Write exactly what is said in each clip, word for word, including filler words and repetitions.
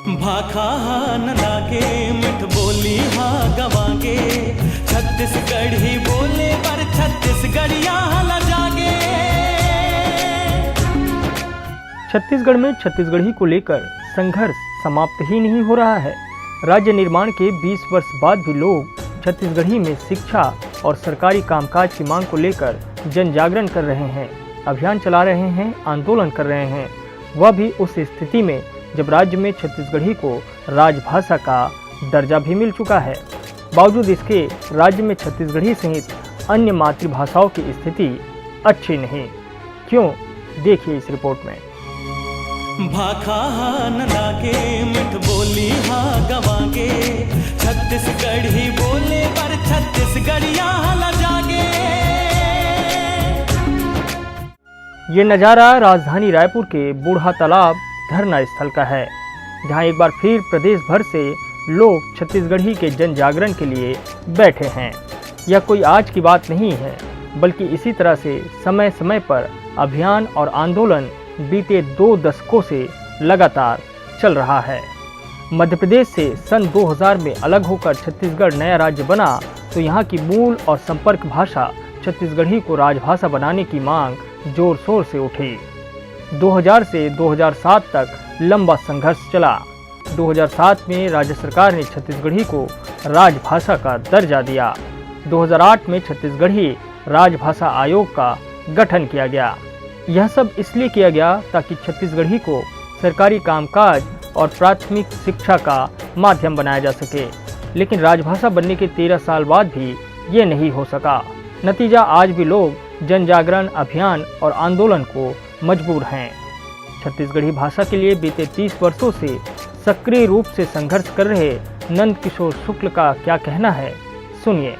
भाखा हा नंदागे, मिठ बोली हा गवागे, छत्तीसगढ़ी बोले बर छत्तीसगढ़िया हा लजागे। छत्तीसगढ़ में छत्तीसगढ़ी को लेकर संघर्ष समाप्त ही नहीं हो रहा है। राज्य निर्माण के बीस वर्ष बाद भी लोग छत्तीसगढ़ी में शिक्षा और सरकारी कामकाज की मांग को लेकर जन जागरण कर रहे हैं, अभियान चला रहे हैं, आंदोलन कर रहे हैं, वह भी उस स्थिति में जब राज्य में छत्तीसगढ़ी को राजभाषा का दर्जा भी मिल चुका है। बावजूद इसके राज्य में छत्तीसगढ़ी सहित अन्य मातृभाषाओं की स्थिति अच्छी नहीं। क्यों, देखिए इस रिपोर्ट में। भाखा हा नंदागे, मिठ बोली हा गवागे, छत्तीसगढ़ी बोले बर छत्तीसगढ़िया हा लजागे। ये नज़ारा राजधानी रायपुर के बूढ़ा तालाब धरना स्थल का है, जहां एक बार फिर प्रदेश भर से लोग छत्तीसगढ़ी के जन जागरण के लिए बैठे हैं। यह कोई आज की बात नहीं है, बल्कि इसी तरह से समय समय पर अभियान और आंदोलन बीते दो दशकों से लगातार चल रहा है। मध्य प्रदेश से सन दो हज़ार में अलग होकर छत्तीसगढ़ नया राज्य बना, तो यहाँ की मूल और संपर्क भाषा छत्तीसगढ़ी को राजभाषा बनाने की मांग जोर शोर से उठी। दो हज़ार से दो हज़ार सात तक लंबा संघर्ष चला। दो हज़ार सात में राज्य सरकार ने छत्तीसगढ़ी को राजभाषा का दर्जा दिया। दो हज़ार आठ में छत्तीसगढ़ी राजभाषा आयोग का गठन किया गया। यह सब इसलिए किया गया ताकि छत्तीसगढ़ी को सरकारी कामकाज और प्राथमिक शिक्षा का माध्यम बनाया जा सके। लेकिन राजभाषा बनने के तेरह साल बाद भी ये नहीं हो सका। नतीजा, आज भी लोग जन जागरण अभियान और आंदोलन को मजबूर हैं। छत्तीसगढ़ी भाषा के लिए बीते तीस वर्षों से सक्रिय रूप से संघर्ष कर रहे नंद किशोर शुक्ल का क्या कहना है, सुनिए।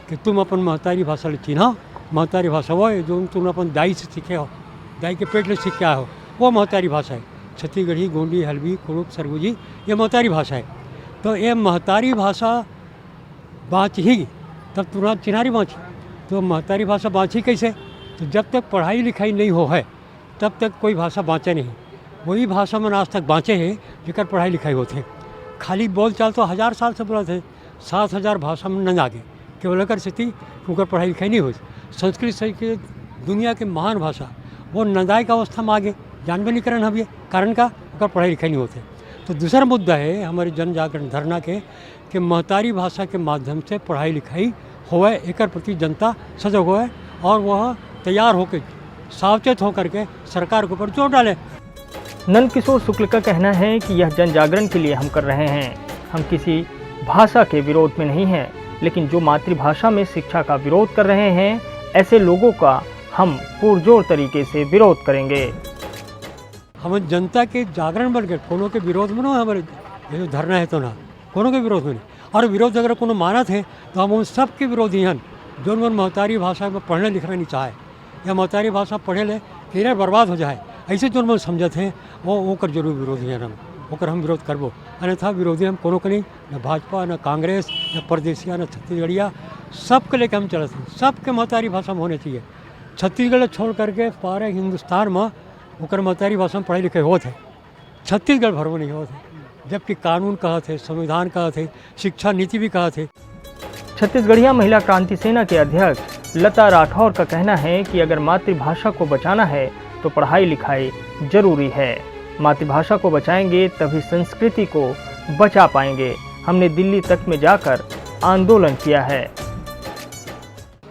कि तुम अपन महतारी भाषा ल चिन्हा। महतारी भाषा वो है जो तुम अपन दाई से सीखे हो, दाई के पेट ले सीख के आए हो, वो महतारी भाषा है। छत्तीसगढ़ी, गोंडी, हल्बी, कुड़ुख, सरगुजी, ये महतारी भाषा है। तो ये महतारी भाषा बाँचही, तब तुरंत चिन्हारी बाँचही। तो महतारी भाषा बाँचही कैसे? तो जब तक पढ़ाई लिखाई नहीं हो है, तब तक कोई भाषा बाँचे नहीं। वही भाषा मन आज तक बाँचे हैं, जेकर पढ़ाई लिखाई होथे। खाली बोलचाल तो हजार साल से बोलत हे, सात हजार भाषा मन नंदा गे, केवल एकर सेती कि ओकर पढ़ाई लिखाई नहीं होइस। संस्कृत सहित के दुनिया के महान भाषा, वो नंदाए के अवस्था में आ गे, जानबे नहीं करन हम ये। कारण का? ओकर पढ़ाई लिखाई नहीं होथे। तो दूसरा मुद्दा है हमारे जन जागरण धरना के, कि महतारी भाषा के माध्यम से पढ़ाई लिखाई होवे, एकर प्रति जनता सजग होवे और वह तैयार होकर, सावचेत होकर के सरकार के ऊपर जोर डाले। नंद किशोर शुक्ल का कहना है कि यह जन जागरण के लिए हम कर रहे हैं, हम किसी भाषा के विरोध में नहीं हैं, लेकिन जो मातृभाषा में शिक्षा का विरोध कर रहे हैं, ऐसे लोगों का हम पुरजोर तरीके से विरोध करेंगे। हमन जनता के जागरण बन के कोनो के विरोध में ना, हमारे ये जो धरना है तो ना, कोनो के विरोध में नहीं। और विरोध अगर कोनो मानत है तो हम उन सब के विरोधी हन, जोन मन महतारी भाषा में पढ़ने लिखना नहीं चाहे या महतारी भाषा पढ़े ले career बर्बाद हो जाए, ऐसे जोन मन समझत हैं, वो ओकर जरूर विरोधी हन हम, ओकर हम विरोध करबो। अन्यथा विरोधी हम कोनो के नहीं, न भाजपा, न कांग्रेस, न परदेसिया, न छत्तीसगढ़िया, सबके लेके हम चलत हैं। सबके महतारी भाषा में होने चाहिए। छत्तीसगढ़ छोड़ करके सारे हिंदुस्तान में ओकर महतारी भाषा में पढ़ाई लिखाई होत है, छत्तीसगढ़ भर में नहीं होत है, जबकि कानून कहत है, संविधान कहत है, शिक्षा नीति भी कहत है। छत्तीसगढ़िया महिला क्रांति सेना के अध्यक्ष लता राठौर का कहना है कि अगर मातृभाषा को बचाना है तो पढ़ाई लिखाई जरूरी है। मातृभाषा को बचाएंगे तभी संस्कृति को बचा पाएंगे। हमने दिल्ली तक में जाकर आंदोलन किया है।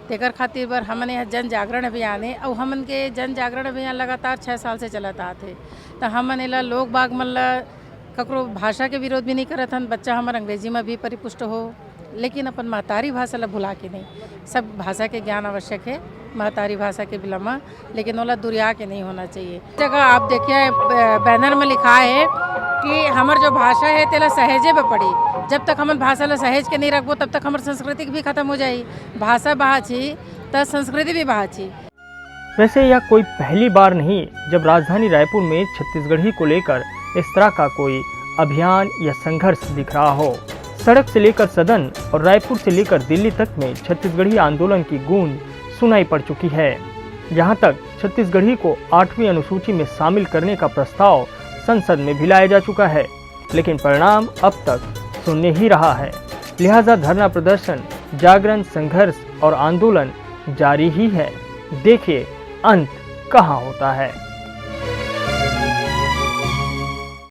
तेकर खातिर बर हमन यह जन जागरण अभियान है, अउ हमन के जन जागरण अभियान लगातार छः साल से चलत आत हे। त हमन एला लोग बाग मन ला ककरो भाषा के विरोध भी नहीं करत हन। बच्चा हमर अंग्रेजी में भी परिपुष्ट हो, लेकिन अपन महतारी भाषा ला भुला के नहीं। सब भाषा के ज्ञान आवश्यक है महतारी भाषा के बिलमा, लेकिन ओला दुरिया के नहीं होना चाहिए। जगह आप देखिए, ब-, बैनर में लिखा है कि हमर जो भाषा है तेला सहेजे बर पड़ी। जब तक हमन भाषा ला सहेज के नहीं रखबो, तब तक हमर संस्कृति भी खत्म हो जाही। भाषा बाँचही त संस्कृति भी बाँचही। वैसे यह कोई पहली बार नहीं जब राजधानी रायपुर में छत्तीसगढ़ी को लेकर इस तरह का कोई अभियान या संघर्ष दिख रहा हो। सड़क से लेकर सदन और रायपुर से लेकर दिल्ली तक में छत्तीसगढ़ी आंदोलन की गूंज सुनाई पड़ चुकी है। यहाँ तक छत्तीसगढ़ी को आठवीं अनुसूची में शामिल करने का प्रस्ताव संसद में भी लाया जा चुका है, लेकिन परिणाम अब तक शून्य ही रहा है। लिहाजा धरना प्रदर्शन, जागरण, संघर्ष और आंदोलन जारी ही है। देखिए अंत कहां होता है।